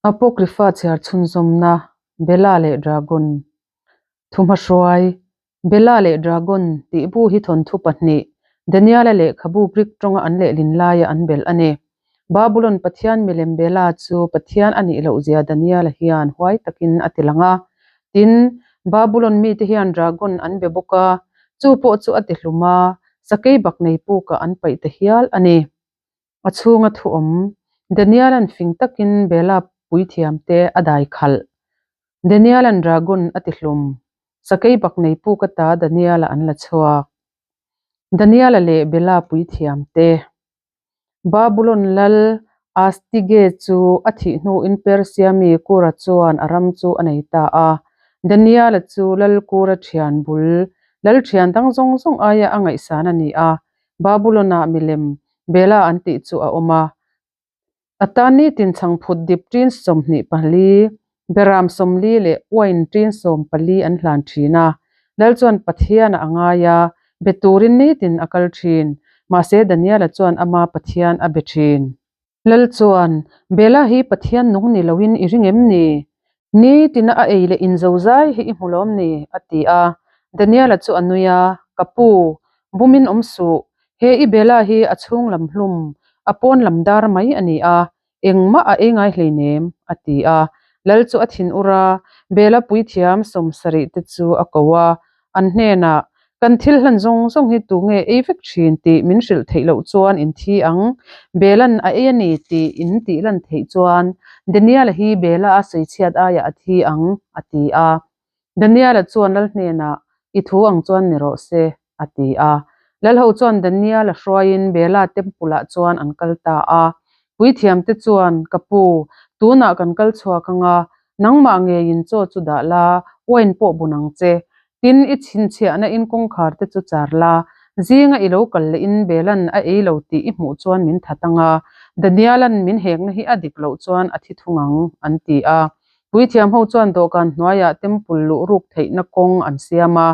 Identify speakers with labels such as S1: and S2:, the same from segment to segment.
S1: Apocrypha chhiar chhunzawmna, Bella leh Dragon, Thuhmahruai, Bella leh Dragon tih bu hi thawnthu pahnih, Daniela lehkhabu Greek tawnga an lehlin laia an belh a ni. Babulon pathian milem Bella chu pathian a nih lohzia Daniela hian huai takin a ti lang a. Tin, Babulon mite hian Dragon an be bawk a, chu pawh chu a ti hlum a, sakei bak nei pukah an paih ta hial a ni. A chhunga thu awm, Daniela'n fing takin Bela puithiamte a dai khalh. Daniela'n dragon a ti hlum. Sakei bak nei puk ata Daniela an la chhuak. Daniela leh Bela puithiamte. Babulon lal Astige chu a thih hnuin Persia mi Kura chuan a ram chu a nei ta a. Daniela chu lal Kura thian bul, lal thian dang zawng zawng aia a ngaihsan a ni a. Babulon-ah milem Bela an tih chu a awm a. A tan nitin chhangphut dip ṭin 24, beram 40 leh uain ṭin 14 an hlan ṭhin a. Lal chuan Pathian a ngai a, be turin nitin a kal ṭhin. Mahse Daniela chuan ama Pathian a be ṭhin. Lal chuan, Bela hi Pathian nung ni loin i ring em ni? Nitina a ei leh in zozai hi i hmu lawm ni? a ti a. Daniela chu a nui a, Ka pu, bumin awm suh. He i Bela hi a chhung lam hlum, a pawn lam dar mai a ni a, engmah a ei ngai hleinem, a ti a. Lal chu a thin ur a, Bela puithiam 70 te chu a ko a, An hnenah, Kan thil hlan zawng zawng hi tu nge ei vek thin tih min hrilh theih loh chuan in thi ang. Bela'n a ei a ni tih in tih lan theih chuan Daniela hi Bela a sawichhiat aiah a thi ang, a ti a. Daniela chuan lal hnenah, I thu ang chuan ni rawh se, a ti a. Lalho chuan Daniela hruaiin Bela temple-ah chuan an kal ta a. Puithiamte chuan, Ka pu, tunah kan kal chhuak ang a, nangmah ngeiin chaw chu dah la, uain pawh bun ang che. Tin, i chhinchhiahna in kawngkhar te chu char la, zinga i lo kal leh in Bela'n a ei lo tih i hmuh chuan min that ang a, Daniela'n min hekna hi a dik loh chuan a thi thung ang, an ti a. Puithiam ho chuan dawhkan hnuaiah temple luh ruk theihna kawng an siam a,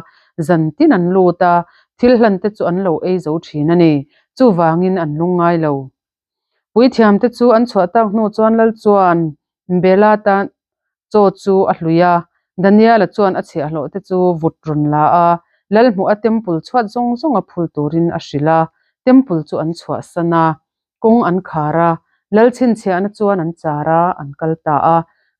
S1: zan tin an lut a, thil hlan te chu an lo ei zo thin a ni. Chuvangin an lungngai lo. Puithiamte chu an chhuah tak hnu chuan Lal chuan Bela tan chaw chu a hlui a, Daniela chuan a chhiahhlawh te chu vut rawn la a, Lal hmuh a temple chhuat zawng zawng a phul turin a hrilh a, temple chu an chhuahsan a, kawng an khar a, Lal chhinchhiahna chuan an char a, an kal ta a.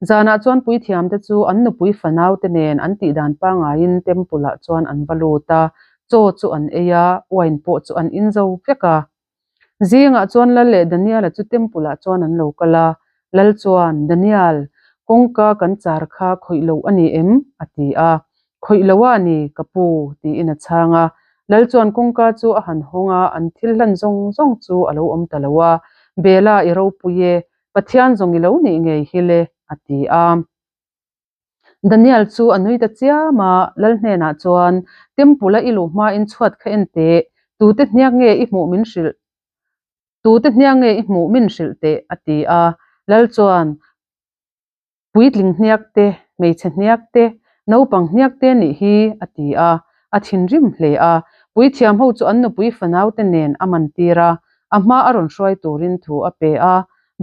S1: Zanah chuan puithiamte chu an nupui fanaute nen an tihdan pangaiin temple-ah chuan an va lut a, chaw chu an ei a, wine pawh chu an in zo vek a. Zingah chuan Lal leh Daniela chu temple-ah chuan an lo kal a. Lal chuan, Daniel, kawngka kan char kha khawih loh a ni em? a ti a. Khawih lo a ni, ka pu, tiin a chhang a. Lal chuan kawngka chu a han hawng a, an thil hlan zawng zawng chu a lo awm ta lo a. Bela, i ropui e, Pathian zawng i lo nih ngei hi le, a ti a. Daniel chu a nui ta chiam a, Lal hnenah chuan, Temple-a i luh hmain chhuat kha en teh, tute hniak nge i hmuh min hrilh, tute hniak nge i hmuh min hrilh teh, a ti a. Lal chuan, Puitling hniak te, hmeichhe hniak te, naupang hniak te nih hi, a ti a. A thinrim hle a, puithiam ho chu an nupui fanaute nen a man tir a, a hma a rawn hruai turin thu a pe a.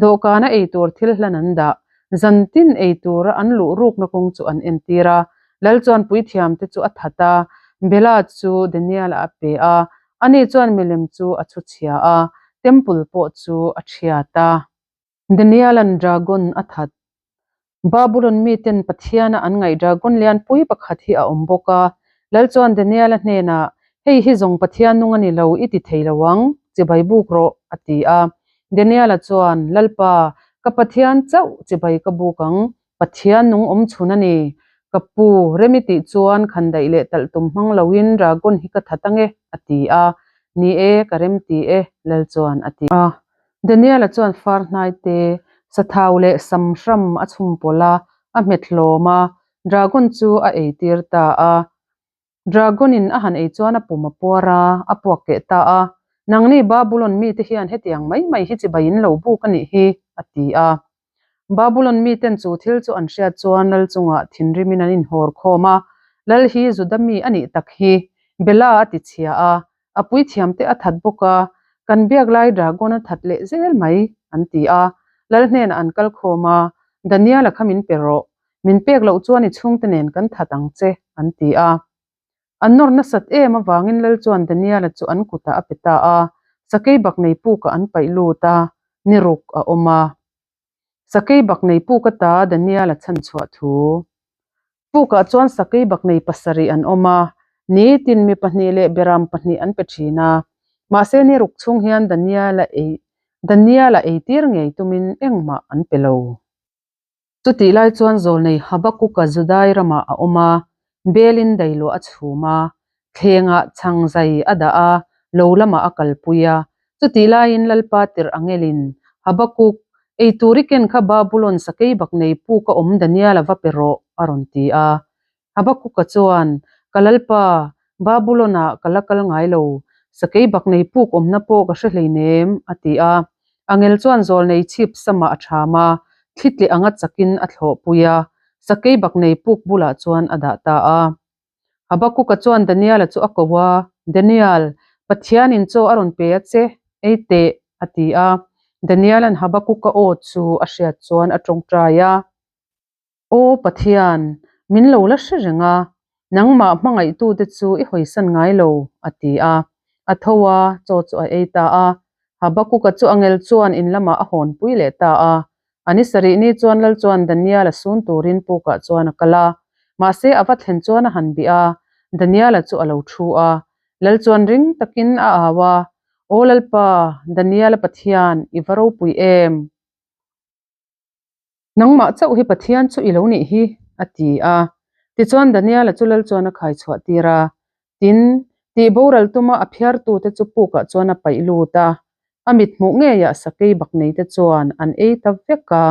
S1: Dawhkana ei tur thil hlan an dah, zan tin ei tura an luh rukna kawng chu an entir a. Lal chuan puithiamte chu a that a, Bela chu Daniel-a a pe a, ani chuan milem chu a chhu chhia a, temple pawh chu a thiat a. Daniel-a'n dragon a that. Babulon miten Pathiana an ngaih dragon lianpui pakhat hi a awm bawk a. Lal chuan Daniel-a hnenah, Hei hi zawng Pathian nung a ni lo, i ti thei lo ang, chibai buk rawh, a ti a. Daniel-a chuan, Lalpa, ka Pathian chauh chibai ka buk ang, Pathian nung awm chhun a ni. Ka pu, rem i tih chuan khandaih leh talh tum hmang loin dragon hi ka that ang e, a ti a. Ni e, ka rem ti e, Lal chuan a ti a. Daniel-a chuan far hnai te, sathau leh sam hram a chhum pawlh a, a hmet hlawm a, dragon chu a ei tir ta a. Dragon-in a han ei chuan a pum a puar a, a puak keh ta a, Nangni Babulon mite hian hetiang mai mai hi chibai in lo buk a nih hi, a ti a. Babulon miten chu thil chu an hriat chuan lal chungah thinrimin an inhawr khawm a, Lal hi Juda mi a nih tak hi, Bela a ti chhia a, a puithiamte a that bawk a, kan biak lai dragon a that leh zel mai, an ti a. Lal hnenah an kal khawm a. Daniel-a kha min pe rawh, min pek loh chuan i chhungte nen kan that ang che, an ti a. An nawr nasat em avangin lal chuan Daniel-a chu an kutah a pe ta a, sakei bak nei pukah an paih lut a, ni ruk a awm a. Sakei bak nei puk ata Daniel-a chhan chhuah thu. Pukah chuan sakei bak nei pasarih an awm a, nitin mi pahnih leh beram pahnih an pe thin a. Mahse ni ruk chhung hian Daniel-a ei Daniel-a eitir ngei tumin engmah an pe lo. Chutih lai chuan zawlnei Habakuka Judai ramah a awm a, Belin dailuah a chhum a, thlengah chhang zai a dah a, lo lamah a kalpui a. Chutih laiin Lalpa tirh angelin, Habakuk, ei tur i ken kha Babulon sakei bak nei puk a awm Daniel a va pe rawh, a rawn ti a. Habakuka chuan, Ka Lalpa, Babulon-ah ka la kal ngai lo, sakei bak nei puk awmna pawh ka hre hleinem, a ti a. Angel chuan zawlnei chhip samah a ṭham a, thli tleh anga chakin a thlawhpui a, sakei bak nei puk bulah chuan a dah ta a. Habakuka chuan Daniel-a chu a ko a, Daniel, Pathianin chaw a rawn pe a che, ei teh, a ti a. Daniel-a'n Habakuka aw chu a hriat chuan a ṭawngṭai a. Aw Pathian, min lo la hre reng a, nangmah hmangaihtute chu i hawisan ngai lo, a ti a. A tho a, chaw chu a ei ta a. Habakuka chu angel chuan in lamah a hawnpui leh ta a. A ni sarih ni chuan Lal chuan Daniel-a sun turin pukah chuan a kal a. Mahse, a va thlen chuan a han bih a, Daniel-a chu a lo thu a. Lal chuan ring takin a au a, Aw Lalpa, Daniel-a Pathian, i va ropui em? Nangmah chauh hi Pathian chu i lo nih hi, a ti a. Tichuan Daniel-a chu lal chuan a khai chhuah tir a. Tin, tih boral tuma a phiartute chu pukah chuan a paih lut a. A mit hmuh ngeiah sakei bak neite chuan an ei ta vek a.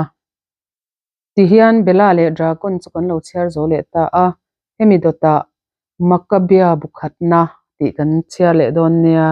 S1: Tihian Bella leh Dragon chu kan lo chhiar zo leh ta a, hemi dawtah Maccabea bukhatna tih kan chhiar leh dawn nia.